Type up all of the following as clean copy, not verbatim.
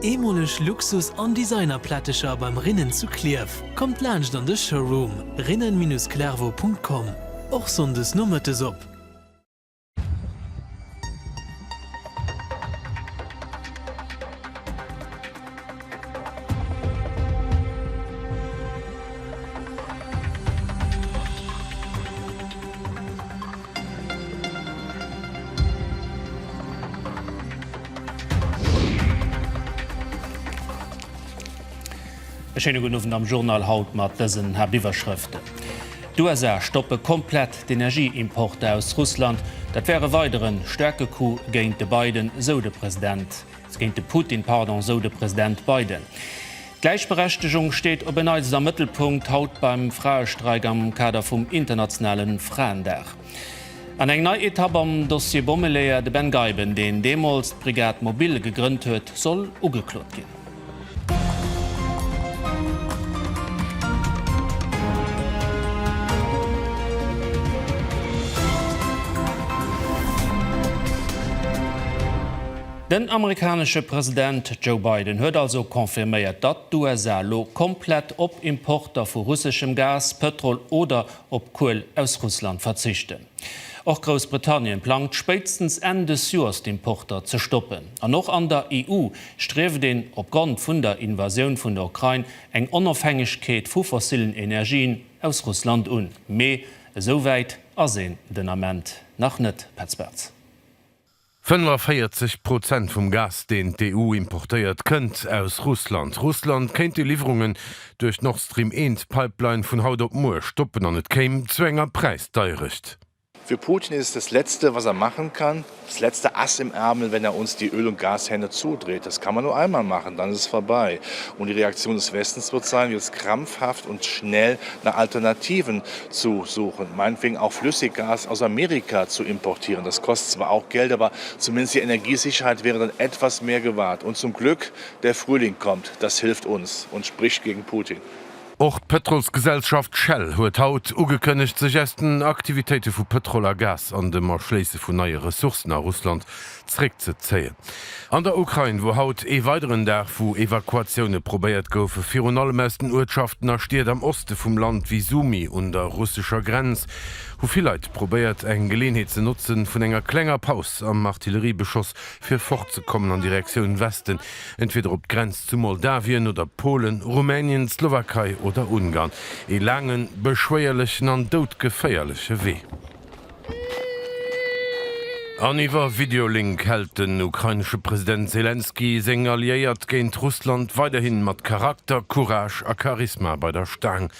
Eemoleg Luxus an Designer-Plättecher beim Rinnen zu Klierf. Kommt laanscht an de Showroom, rinnen-clervaux.com, och Sonndes nomëttes op. E schéine gudden Owend am Journal, haut mat dësen Haaptiwwerschrëften. D'USA stoppe komplett d'Energieimporter aus Russland. Dat wär e weidere staarke Coup géint de Biden, sou de President, géint de Putin, pardon, sou de President Biden. D'Gläichberechtegung steet op en Neits am Mëttelpunkt, haut beim Fraestreik am Kader vum internationale Fraendag. An eng nei Etapp am Dossier Bommeleeër, de Ben Geiben, deen deemools d'Brigade mobile gegrënnt huet, soll ugeklot ginn. Den amerikanesche President Joe Biden huet also confirméiert, datt d'USA lo komplett op Importer vu russeschem Gas, Pëtrol oder op Kuel aus Russland verzichten. Och Groussbritannien plangt spéitstens Enn des Joers d'Importer ze stoppen. An och an der EU strieft een, opgrond vun der Invasioun vun der Ukrain, eng Onofhängegkeet vu fossillen Energien aus Russland un. Mee esou wäit ass een den Ament nach net, Petz Bartz. 45 Prozent vum Gas, deen d'EU importéiert, kënnt aus Russland. Russland kéint déi Liwwerungen duerch d'Nord Stream 1 Pipeline vun haut op muer stoppen an et kéim zu enger Präisdeierecht. Für Putin ist es das Letzte, was er machen kann, das letzte Ass im Ärmel, wenn er uns die Öl und Gashähne zudreht. Das kann man nur einmal machen, dann ist es vorbei. Und die Reaktion des Westens wird sein, jetzt krampfhaft und schnell nach Alternativen zu suchen, meinetwegen auch Flüssiggas aus Amerika zu importieren. Das kostet zwar auch Geld, aber zumindest die Energiesicherheit wäre dann etwas mehr gewahrt. Und zum Glück, der Frühling kommt, das hilft uns und spricht gegen Putin. Och d'Pëtrolsgesellschaft Shell huet haut ugekënnegt, sech aus den Aktivitéite vu Pëtrol a Gas an dem Erschléisse vun neie Ressourcen a Russland zeréckzezéien. An der Ukrain wor haut ee weideren Dag, wou Evakuatioune probéiert goufe, virun allem aus den Uertschaften a Stied am Oste vum Land, wéi Sumy un der russescher Grenz, hu vill Leit probéiert, eng Geleeënheet ze notzen, vun enger klenger Paus am Artilleriebeschoss, fir fortzekommen an Direktioun Westen, entweder op d'Grenz zu Moldawien oder Polen, Rumänien, d'Slowakei oder Ungarn. Ee laangen, beschwéierlechen an doudgeféierleche Wee. An iwwer Videolink hält den ukrainesche President Selenskyj seng Alliéiert géint Russland weiderhi mat Charakter, Courage a Charisma bei der Staang.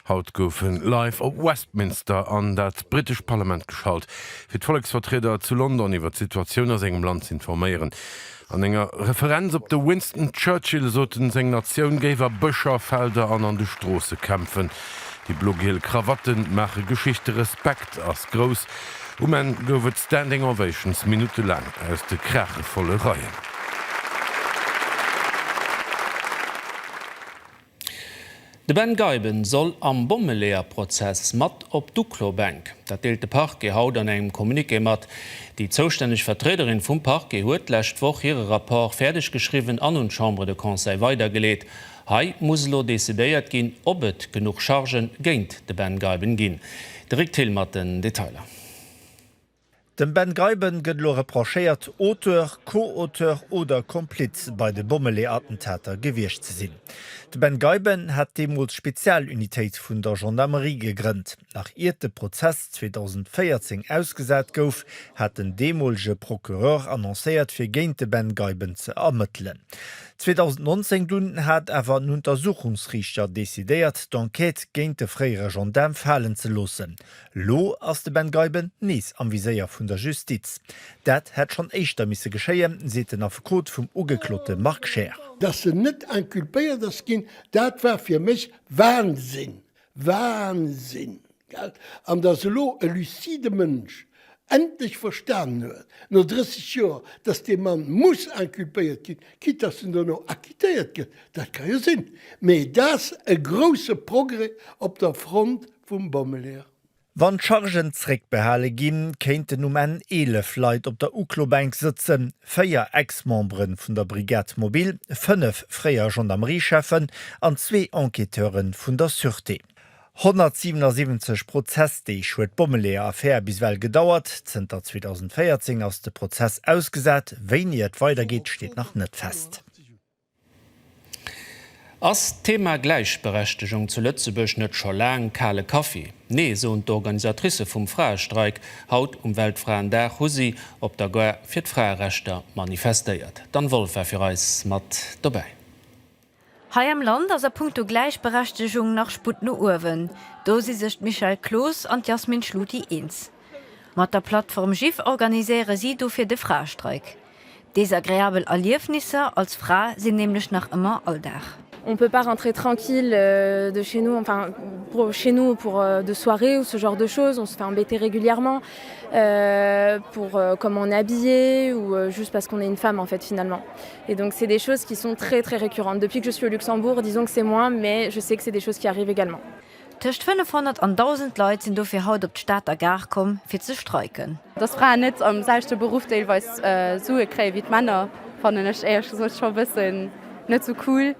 Haut gouf en live op Westminster an dat brittescht Parlament geschalt, fir d'Volleksvertrieder zu London iwwer d'Situatioun a sengem Land z'informéieren. An enger Referenz op de Winston Churchill sot en, seng Natioun géif a Bëscher, Felder an an de Stroosse kämpfen. Déi blo-giel Krawatte maache Geschicht, de Respekt ass grouss. Um Enn gouf et Standing Ovations, minuttelaang aus de kraachevolle Reien. De Ben Geiben soll am Bommeleeër-Prozess mat op d'Uklobänk. Dat deelt de Parquet haut an engem Communiqué mat. Déi zoustänneg Vertriederin vum Parquet huet d'lescht Woch hire Rapport fäerdeg geschriwwen an un d'Chambre de Conseil weidergeleet. Hei muss elo decidéiert ginn, ob et genuch Chargen géint de Ben Geiben ginn. De Rick Thill mat den Detailer. Dem Ben Geiben gëtt elo reprochéiert, Auteur, Co-Auteur oder Kompliz bei de Bommeleeattentater gewiescht ze sinn. De Ben Geiben hat deemools d'Spezialunitéit vun der Gendarmerie gegrënnt. Nach iert de Prozess 2014 ausgesat gouf, hat den deemolege Procureur annoncéiert, fir géint de Ben Geiben ze ermëttelen. 2019 dunn hat awer en Untersuchungsriichter decidéiert, d'Enquête géint de fréiere Gendaarm falen ze loossen. Lo ass de Ben Geiben nees am Viséier vun der Justiz. Dat hätt schonn éischter misse geschéien, seet den Affekot vum Ugeklote Marc Scheer. Dass en net inculpéiert ass ginn, dat war fir mech Wahnsinn, Wahnsinn, gell? An dass elo e lucide Mënsch endlech verstanen huet, no 30 Joer, dass dee Mann muss inculpéiert ginn, quitte dass en dono acquittéiert gëtt, dat ka jo sinn, mee dat ass e grousse Progrès op der Front vum Bommeleeër. Wann d'Chargen zréckbehale ginn, kéinten um Enn 11 Leit op der Uklobänk sëtzen, 4 Ex-Membere vun der Brigade mobile, 5 fréier Gendarmerie-Cheffen an zwee Enquêteure vun der Sûreté. 177 Prozessdeeg huet d'Bommeleeër-Affär bis ewell gedauert. Zënter 2014 ass de Prozess ausgesat. Wéini et weidergeet, steet nach net fest. Ass d'Thema Gläichberechtegung zu Lëtzebuerg net scho laang kale Kaffi? Nee, soen d'Organisatricë vum Fraestreik. Haut um Weltfraendag hu si op der Gare fir d'Fraerechter manifestéiert. D'Anne Wolff war fir eis mat dobäi. Hei am Land ass a punkto Gläichberechtegung nach Sputt no uewen. Do si sech d'Michèle Cloos an d'Yasmine Schluti eens. Mat der Plattform GIF organiséiere si dofir de Fraestreik. Desagreabel Erliefnisser als Fra sinn nämlech nach ëmmer Alldag. On peut pas rentrer tranquille de chez nous, enfin pour chez nous pour de soirée ou ce genre de choses, on se fait embêter régulièrement pour comment on est habillé ou juste parce qu'on est une femme en fait finalement. Et donc c'est des choses qui sont très très récurrentes. Depuis que je suis au Luxembourg, disons que c'est moins, mais je sais que c'est des choses qui arrivent également. Tëscht 500 an 1.000 Leit sinn dofir haut op d'Stater Gare komm, fir ze streiken. Dass Fraen net am selwechte Beruff deelweis Sue kréie wéi d'Männer, fannen ech éierlech gesot scho e bëssen net sou cool.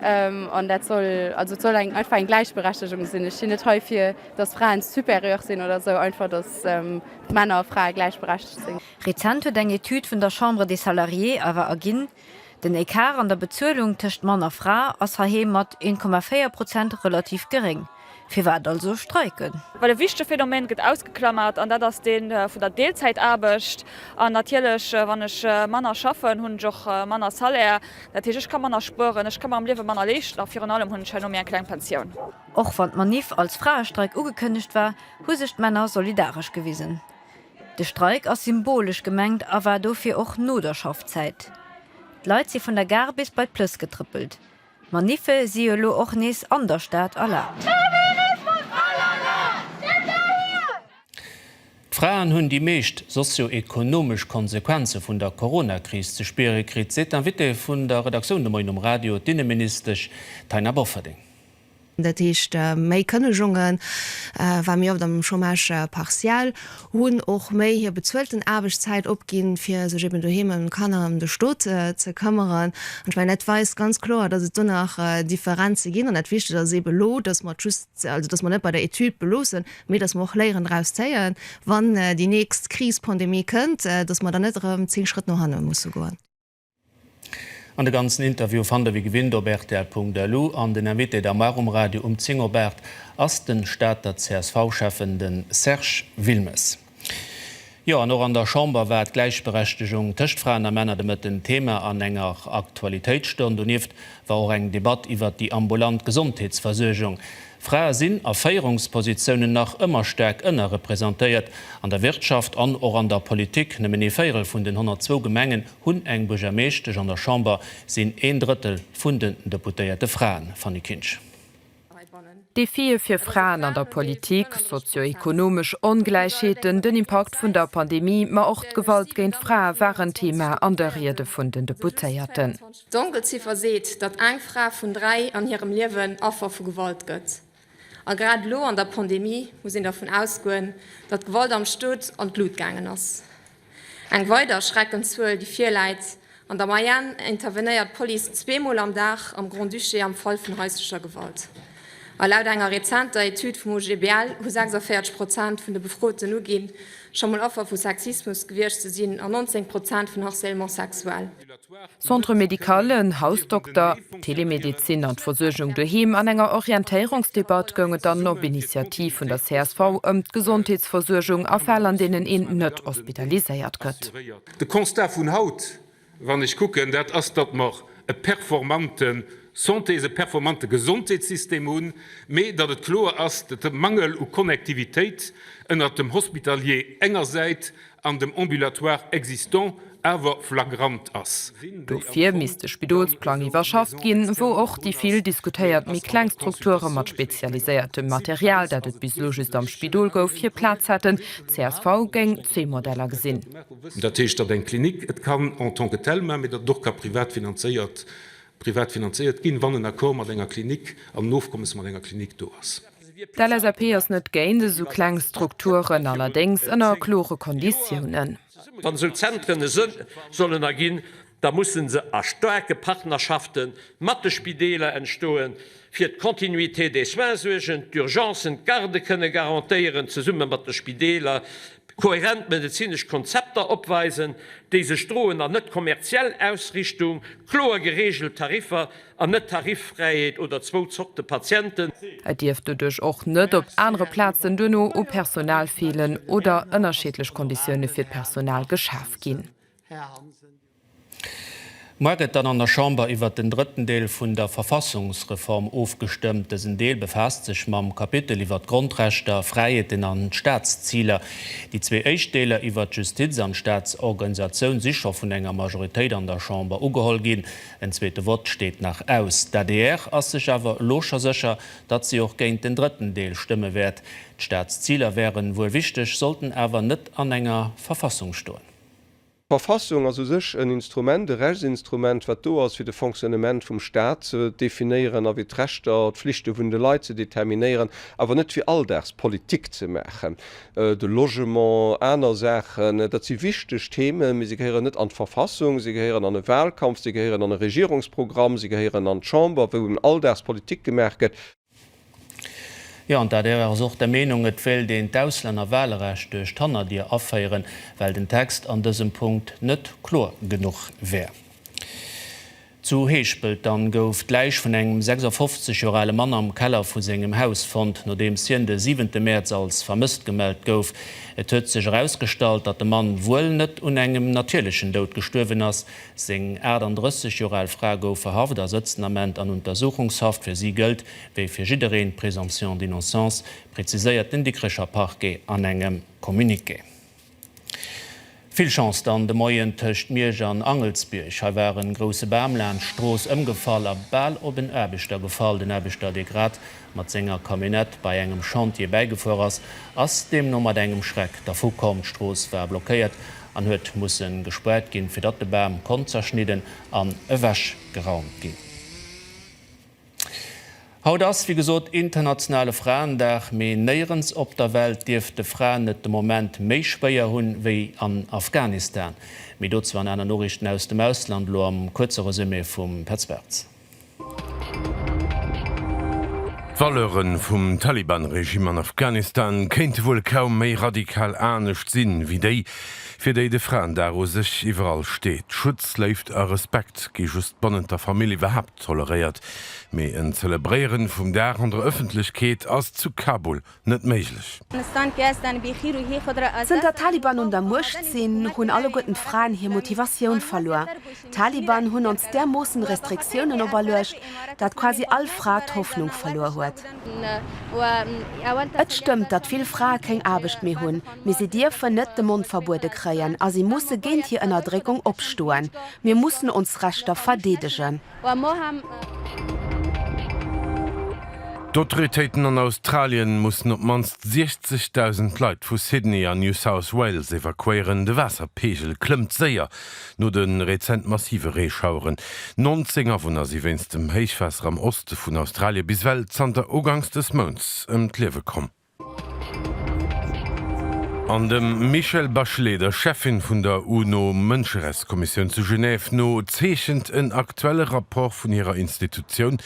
An dat soll, also et soll eng einfach eng Gläichberechtegung sinn. Ech sinn net hei fir dass Fraen supérieur sinn oder sou, einfach dass Männer a Frae gläichberechtegt sinn. Rezent huet eng Etüd vun der Chambre des Salariés awer erginn, Den Ecart an der Bezuelung tëscht Mann a Fra ass heiheem mat 1,4 Prozent relativ geréng. Firwat also streiken? Well e wichtege Phänomen gëtt ausgeklammert, an dat ass dee vun der Deelzäitaarbecht. An natierlech, wann ech manner schaffen, hunn ech och manner Salaire. Dat heescht, ech ka manner spueren, ech ka mer am Liewe manner leeschten a virun allem hunn ech herno méi eng kleng Pensioun. Och wann d'Manif als Fraestreik ugekënnegt war, hu sech d'Männer solidaresch gewisen. De Streik ass symbolesch gemengt a war dofir och no der Schaffzäit. D'Leit si vun der Gare bis bei d'Plëss getrëppelt. Maniffe si jo elo och nees an der Stad erlaabt. D'Fraen hunn déi meescht sozio-ekonomesch Konsequenze vun der Corona-Kris ze spiere kritt, seet d'Invitée vun der Redaktioun de Moien um Radio, d'Inneministesch Taina Bofferding. Dat heescht, méi Kënnegungen, war méi oft am Chômage partiel, hunn och méi hir bezuelten Aarbechtszäit opginn, fir sech eben doheem ëm d'Kanner, ëm de Stot ze këmmeren. An ech mengen, dat weist ganz kloer, datt et do nach Differenze ginn. An dat Wichtegt ass eeben elo, datt mer et just, also datt mer net bei der Etüd beloossen, mee datt mer och Léieren draus zéien, wann déi nächst Kris, Pandemie kënnt, datt mer dann net erëm zéng Schrëtt no hanne musse goen. An de ganzen Interview fannt der wéi gewinnt op rtl.lu. An den Invité da mar um Radio um 10 op 8 ass den Stater CSV-Schäffen den Serge Wilmes. Jo, an och an der Chamber war d'Gläichberechtegung tëscht Fraen a Männer de Mëtten Thema an enger Aktualitéitsstonn. Donieft war och eng Debatt iwwert déi ambulant Gesondheetsversuergung. Frae sinn a Féierungspositiounen nach ëmmer staark ënnerrepresentéiert, an der Wirtschaft an och an der Politik. Nëmmen ee Véierel vun den 102 Gemengen hunn eng Buergermeeschtesch, an der Chamber sinn een Drëttel vun den Deputéierte Fraen. Fanny Kinsch. Defie fir Fraen an der Politik, sozio-ekonomesch Ongläichheeten, den Impakt vun der Pandemie, ma och d'Gewalt géint Frae waren Thema an de Riede vun den Deputéierten. D'Donkelziffer seet, datt eng Fra vun 3 an hirem Liewen Affer vu Gewalt gëtt. A grad elo an der Pandemie muss een dervun ausgoen, datt d'Gewalt am Stot an d'Lut gaangen ass. Eng weider erschreckend Zuel, déi virläit, An der Moyenne intervenéiert d'Police zweemol am Dag am Grand-Duché am Fall vun haislecher Gewalt. A laut enger rezenter Etüd vum OGBL hu 46 Prozent vun de Befroten uginn, scho mol Affer vu Sexismus gewiescht ze sinn an 19 Prozent vun Harcèlement sexuel. Centre médicalen, Hausdokter, Telemedezin an d'Versuergung doheem, An enger Orientéierungsdebatt goung et dann op Initiativ vun der csv ëm d'Gesondheetsversuergung a Fäll an deenen een net hospitaliséiert gëtt. De Constat vun haut, wann ech kucken, dat ass, datt mer e performante Santés-, e performante Gesondheetssystem hunn, mee datt et kloer ass, datt de Mangel u Connectivitéit ënnert dem Hospitalier engersäit an dem Ambulatoire existant awer flagrant ass. Dofir misst de Spidolsplang iwwerschafft ginn, wou och déi vill diskutéiert méi kleng Strukture mat spezialiséiertem Material, dat et bis elo just am Spidol gouf, hir Plaz hätten. Csv géing zwee Modeller gesinn. Dat heescht, datt eng Klinik et kann en tant que telle maachen, mee datt et och ka privat finanzéiert privat finanzéiert ginn, wann en Accord mat enger Klinik an en Ofkommes mat enger Klinik do ass. D'LSAP ass net géint esou kleng Strukturen, allerdéngs ënner klore Konditiounen. Wann esou Zentren e Sënn sollen erginn, da mussen se a staarke Partnerschafte mat de Spideeler entstoen, fir d'Continuité des soins suergen, d'Urgencen, d'Gardë kënne garantéieren, zesumme mat de Spideeler kohärent medezinesch Konzepter opweisen, déi sech droen an net kommerziell Ausrichtung, kloer gereegelt Tariffer an net Tariffräiheet oder zwou Zorte Patienten. Et dierf doduerch och net op anere Plazen duerno u Personal feelen oder ënnerschiddlech Konditioune fir d'Personal geschaf ginn. Muer gëtt dann an der Chamber iwwert den drëtten Deel vun der Verfassungsreform ofgestëmmt. Dësen Deel befaasst sech mam Kapitel iwwert d'Grondrechter, Fräiheeten an d'Staatsziler. Déi zwee éischt Deeler iwwert d'Justiz an d'Staatsorganisatioun si scho vun enger Majoritéit an der Chamber ugeholl ginn. En zweete Vott steet nach aus. D'adr ass sech awer elo scho sécher, datt si och géint den drëtten Deel stëmme wäert. D'Staatsziler wären wuel wichteg, sollten awer net an enger Verfassung stoen. D'Verfassung ass u sech en Instrument, e Rechtsinstrument, wat do ass, fir de Fonctionnement vum Staat ze definéieren a fir d'Rechter, d'Flichte vun de Leit ze determinéieren, awer net fir Alldagspolitik ze maachen. De Logement, aner Saachen, dat si wichteg Themen, mee se gehéieren net an d'Verfassung, se gehéieren an e Wahlkampf, se gehéieren an e Regierungsprogramm, se gehéieren an d'Chamber, wou eben Alldagspolitik gemaach gëtt. Jo, an d'ADR ass och der Meenung, et wéilt een d'Auslännerwahlrecht duerch d'Hannerdier aféieren, well den Text an dësem Punkt net kloer genuch wär. Zu Heeschpelt dann gouf d'Läich vun engem 56 Joer ale Mann am Keller vu sengem Haus fonnt, nodeems hien de siwente Mäerz als vermësst gemellt gouf. Et huet sech erausgestallt, datt de Mann wuel net un engem natierlechen Doud gestuerwen ass. Seng 38 Joer al Fra gouf verhaft a sëtzt den Ament an Untersuchungshaft. Fir si gëllt, wéi fir jiddereen, d'Présomption d'innocence, preziséiert den Dikrecher Parquet an engem Communiqué. Vill Chance dann de Moien tëscht Miersch an Angelsbierg. Hei war en grousse Bam laanscht d'Strooss ëmgefall a bal op en Aarbechter gefall. Den Aarbechter, dee grad mat senger Camionnette bei engem Chantier bäigefuer ass, ass deemno mat engem Schreck dervu komm. D'Strooss war blockéiert an huet musse gespaart ginn, fir datt de Bam konnt zerschnidden an ewech geraumt ginn. Haut ass, wéi gesot, internationale Fraendag, mee néierens op der Welt dierfte Fraen et de Moment méi schwéier hunn, wéi an Afghanistan. Méi dozou an aner Noriichten aus dem Ausland elo am kuerze Resumé vum Petz Bartz. D'Valeure vum Taliban-Regime an Afghanistan kéinte wuel kaum méi radikal anescht sinn, wéi déi, fir déi de Fraendag u sech iwwerall steet. Schutz, Léift a Respekt gi just bannent der Famill iwwerhaapt toleréiert, mee en Zelebréieren vum Dag an der Ëffentlechkeet ass zu Kabul net méiglech. Zënter d'Taliban un der Muecht sinn, hunn alleguerten d'Fraen hir Motivatioun verluer. D'Taliban hunn ons därmoossen Restriktiounen operluecht, dat quasi all Fra d'Hoffnung verluer huet. Et stëmmt, datt vill Frae keng Aarbecht méi hunn, mee si dierfen net de Mond verbuede kréien a si musse géint hir Ënnerdréckung opstoen. Mir mussen ons Rechter verdeedegen. D'Autoritéiten an Australien mussen op d'mannst 60.000 Leit vu Sydney an New South Wales evakuéieren. De Waasserpeegel klëmmt séier no de rezent massive Reeschaueren. 19 Awunner si wéinst dem Héichwaasser am Oste vun Australie bis ewell zanter uganks des Mounts ëm d'Liewe komm. An dem Michelle Bachelet, der Cheffin vun der UNO-Mënscherechtskommissioun zu Genève no, zeechent en aktuelle Rapport vun hirer Institutioun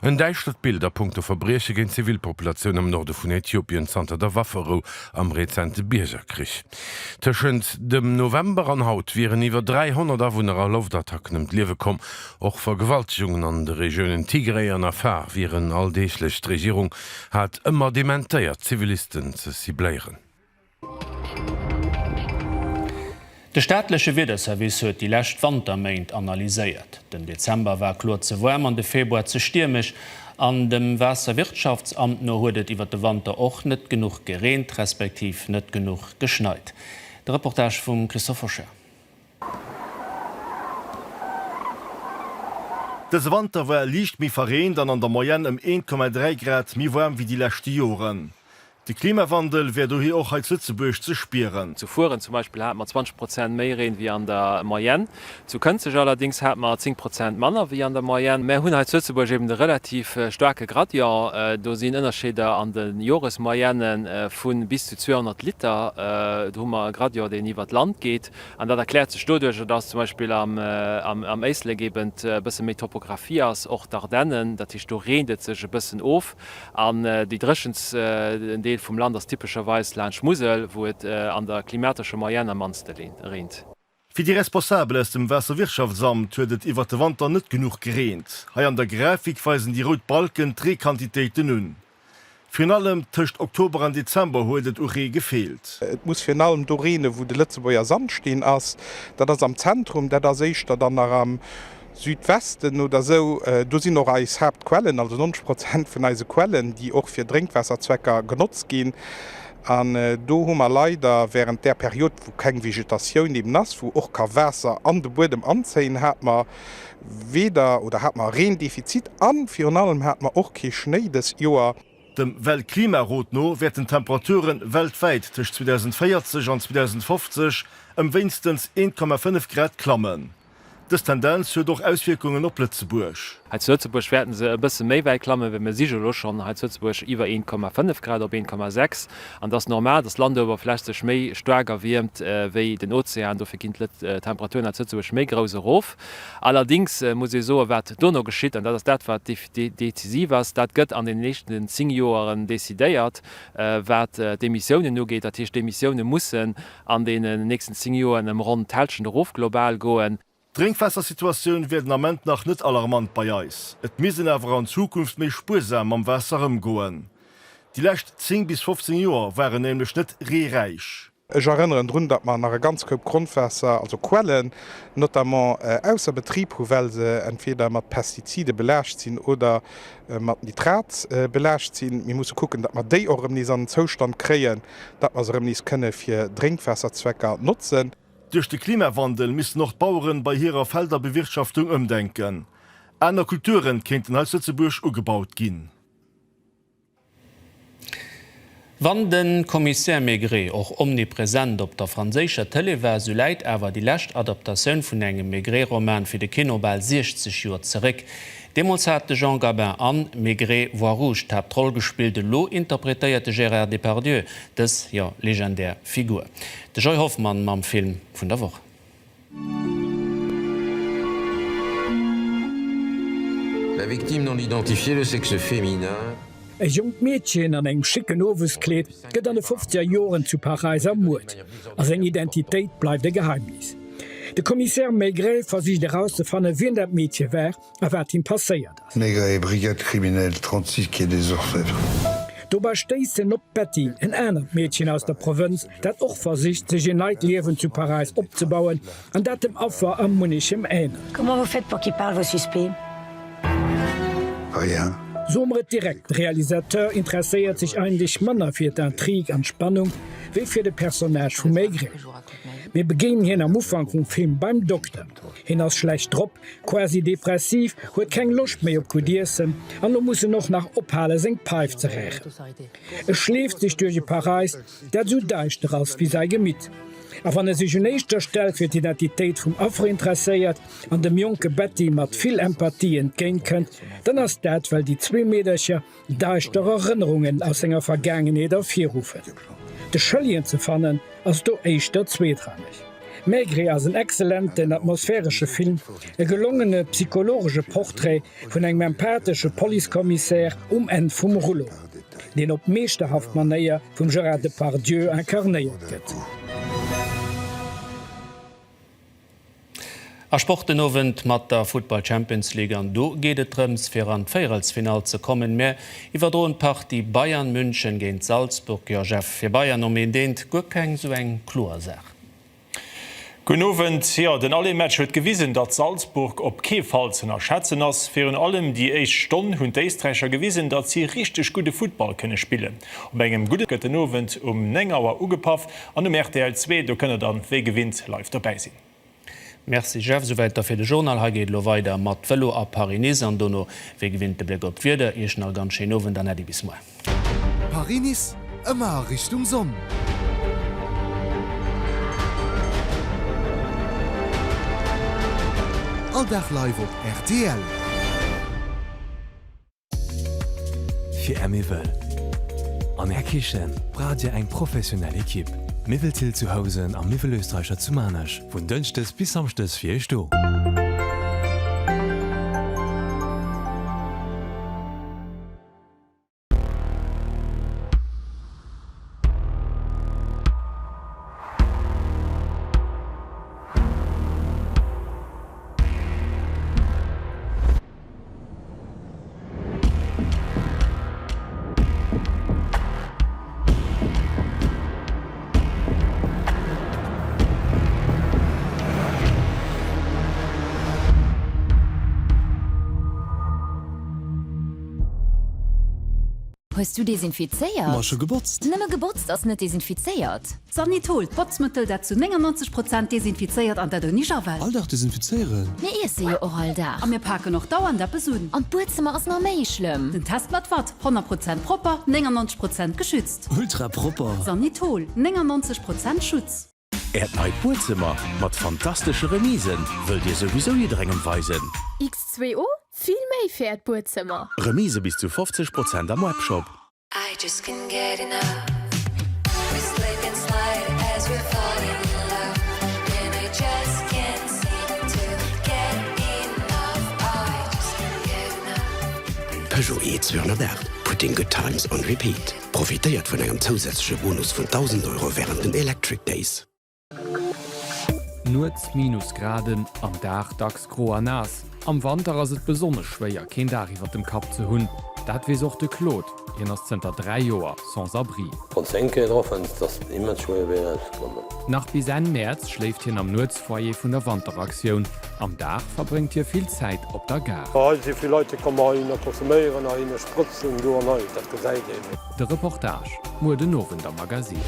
en däischtert Bild a punkto Verbrieche géint d'Zivilpopulatioun am Norde vun Äthiopien zanter der Wafferou am rezente Biergerkrich. Tëschent dem November an haut wieren iwwer 300 Awunner a Loftattacken ëm d'Liewe komm. Och Vergewaltegungen an de Regiounen Tigray an Afar wieren alldeeglech. D'Regierung Hat ëmmer dementéiert, Zivilisten ze cibléieren. De staatleche Wiederservice huet déi lescht Wanterméint analyséiert. Den Dezember war kloer ze waarm an de Februar ze stiermesch. An dem Waasserwirtschaftsamt no huet et iwwer de Wanter och net genuch gereent, respektiv net genuch geschneit. De Reportage vum Christophe Hocher. Dëse Wanter war liicht méi verreent an an der Moyenne ëm 1,3 Grad méi waarm wéi déi leschte Joren. De Klimawandel wär dohier och hei zu Lëtzebuerg ze spieren. Zu Furen zum Beispill hate mer 20 Prozent méi Reen wéi an der Moyenne. Zu Kënzeg allerdéngs hate mer 10 Prozent manner wéi an der Moyenne. Mär hunn hei zu Lëtzebuerg eben e relativ staarke Gradient. Do sinn Ënnerscheeder an de Joresmoyenne vu bis zu 200 Liter. Do hu mer e Gradient, deen iwwer d'Land geet. An dat erkläert sech doduercher, dass zum Beispill am Éislek eben e bësse méi Topographie ass, och d'Ardennen, dat heescht do reent et sech e bëssen of. An déi dréchenst Deel vum Land ass typescherweis laanscht Musel, wou et an der klimatescher Moyenne am mannste reent. Fir déi Responsabel aus dem Waasserwirtschaftsamt huet et iwwert de Wanter net genuch gereent. Hei an der Grafik weisen déi rout Balken d'Reequantitéiten un. Virun allem tëscht Oktober an Dezember huet et u Ree gefeelt. Et muss virun allem do reenen, wou de Lëtzebuerger Sandsteen ass. Dat ass am Zentrum, dat ass éischter dann nach am Südwesten oder esou, do sinn och eis Haaptquellen, also 90 Prozent vun eise Quellen, déi och fir Drénkwaasserzwecker genotzt ginn. An do hu mer leider während där Period, wou keng Vegetatioun eben ass, wou och ka Waasser an de Buedem anzéien, hate mer weder oder hate mer e Reendefizit a virun allem hate mer och kee Schnéi dëst Joer. Dem Weltklimarot no wäerten d'Temperature weltwäit tëscht 2040 an 2050 ëm wéinstens 1,5 Grad klammen. Dës Tendenz huet och Auswierkungen op Lëtzebuerg. Hei zu Lëtzebuerg wäerten se e bësse méi wäit klammen, well mir si jo elo schonn hei zu Lëtzebuerg iwwer 1,5 Grad op 1,6. An et ass normal, dass d'Landuewerfläch sech méi staark erwiermt wéi den Ozean. Dofir ginn d'Temperaturen hei zu Lëtzebuerg méi grouss erof. Allerdéngs muss ee soen, wat dono geschitt, an dat ass dat, wat decisiv ass, dat gëtt an den nächsten 10 Joeren decidéiert, wat d'Emissiounen ugeet. Dat heescht, d'Emissioune mussen an deenen nächsten 10 Joen ëm ronn d'Hälschent erof global goen. D'Drénkwaassersituatioun wär den Ament nach net alarmant bei eis, et misst een awer an Zukunft méi spuersam mam Waasser ëmgoen. Déi lescht 10 bis 15 Joer waren nämlech net reeräich. Ech erënneren drun, datt mer nach e ganz Koup Grondwaasser, also Quellen notamment, ausser Betrib hu well se entweder mat Pestizide belaascht sinn oder mat Nitrat belaascht sinn. Mir musse kucken, datt mer déi och erëm nees an den Zoustand kréien, datt mer se erëm nees kënne fir Drénkwaasserzwecker notzen. Duerch de Klimawandel missten och d'Baueren bei hirer Felderbewirtschaftung ëmdenken. Aner Kulturen kéinten hei zu Lëtzebuerg ugebaut ginn. Wann de Commissaire Maigret och omnipresent op der franséischer Tëlee war, sou läit awer déi lescht Adaptatioun vun engem Maigret-Roman fir de Kino bal 60 Joer zeréck. Deemools hat de Jean Gabin an Maigret, Voix rouge d'Haaptroll gespillt, elo interpretéiert de Gérard Depardieu dës, jo, legendär Figur. De Joy Hoffmann mam Film vun der Woch. La victime non identifiée de sexe féminin. E jonkt Meedchen an engem schicken Oweskleed gëtt an de fofzeger Joren zu Paräis ermuert a seng Identitéit bleift e Geheimnis. De Commissaire Maigret versicht erauszefannen, wien dat Meedche war a wat him passéiert ass. Maigret, Brigade criminelle 36, quai des Orfèvres. Dobei stéisst en op d'Betty, en anert Meedchen aus der Provënz, dat och versicht, sech en neit Liewen zu Paräis opzebauen an dat dem Affer a munnechem änelt. Comment vous faites pour qu'ils parlent vos suspects? Rien. Soe mer et direkt, de Realisateur interesséiert sech eigentlech manner fir d'Intrigue an d'Spannung, wéi fir de Personnage vum Maigret. Mir begéinen hien am Ufank vum Film beim Dokter. Hien ass schlecht drop, quasi depressiv, huet keng Loscht méi op gutt Iessen an lo muss en och nach ophale seng Peif ze rächen. E schleeft sech duerch e Paräis, dat esou däischter ass wéi säi Gemitt. A wann e sech un éischter Stell fir d'Identitéit vum Affer interesséiert an dem jonke Betty mat vill Empathie entgéint kënnt, dann ass dat well déi zwee Meedercher Daischter Erënnerungen aus senger Vergaangenheet ervirruffen. De Schëllegen ze fannen ass do éischter zweetrangeg. Maigret ass en excellenten atmosphäresche Film, e gelongene psychologesche Portrait vun engem empathesche Policekommissär um Enn vum Rullo, deen op meeschterhaft Manéier vum Gérard Depardieu inkarnéiert gëtt. A Sport den Owend mat der Futtball Champions League an do geet et drëms fir an d'Véierelsfinall ze kommen. Mär iwwerdroen d'Partie Bayern München géint Salzburg. Jo Jeff, fir Bayern om eent eent guer keng sou eng kloer Saach. Gudden Owend. Jo, den Aller-Match huet gewisen, datt Salzburg op kee Fall z'ënnerschätzen ass. Virun allem déi éischt Stonn hunn d'Éisträicher gewisen, datt si richteg gudde Futtball kënne spillen. Op engem gudde gëtt den Owend um 9 Auer ugepaff an um rtl 2, do kënnt der dann wéi gewinnt live dobäi sinn. Merci Jeff, souwäit da fir de Journal. Hei geet elo weider mat Vëlo a Paris-Nice an dono wéi gewinnt de Bléck op d'Wieder. Iech nach e ganz schéinen Owend an Äddi bis muer. Paris-Nice? Ëmmer a Richtung Sonn. All Dag live op rtl. Fir Är Miwwel an Är Kichen braucht Dir eng professionell Ekipp. Miwwel Thill zu Housen a Miwwel Österreicher zu Maarnech, vun Dënschdes bis Samschdes fir Iech do. Hues du desinfizéiert? Ma scho gebotzt. Nëmme gebotzt ass net desinfizéiert. Sanytol, d'Botzmëttel dat zu 99 Prozent desinfizéiert an dat ouni Javel. All Dag desinfizéieren? Mir iesse jo och all Dag. A mir paken och dauernd eppes un. An d'Buedzëmmer ass nach méi schlëmm. Den Test mat Watt, 100 Prozent propper, 99 Prozent geschützt. Ultra propper. Sanytol, 99 Prozent Schutz. Äert neit Buedzëmmer mat fantastesche Remisen wëllt Dir souwisou jidderengem weisen. X2O, vill méi fir Äert Buedzëmmer! Remise bis zu 50 Prozent am Webshop. Peugeot E208, putting good times on repeat. Profitéiert vun engem zousätzleche Bonus vun 1.000 Euro wärend den Electric Days. Nuets Minusgraden, am Dag dacks gro a naass. Am Wanter ass et besonnesch schwéier, keen Daach iwwer dem Kapp ze hunn. Dat weess och de Claude. Hien ass zënter 3 Joer sans abri. Wann s de eng Kéier dra fënns, ass et immens schwéier fir erauszekommen. Nach bis Enn Mäerz schléift hien am Nuetsfoyer vun der Wanteraktioun. Am Dag verbréngt hie vill Zäit op der Gare. Hei si vill Leit, déi kommen heihinner konsuméieren, heihinner sprëtzen, do an hei, dat gesäit een. De Reportage, muer den Owend am Magazine.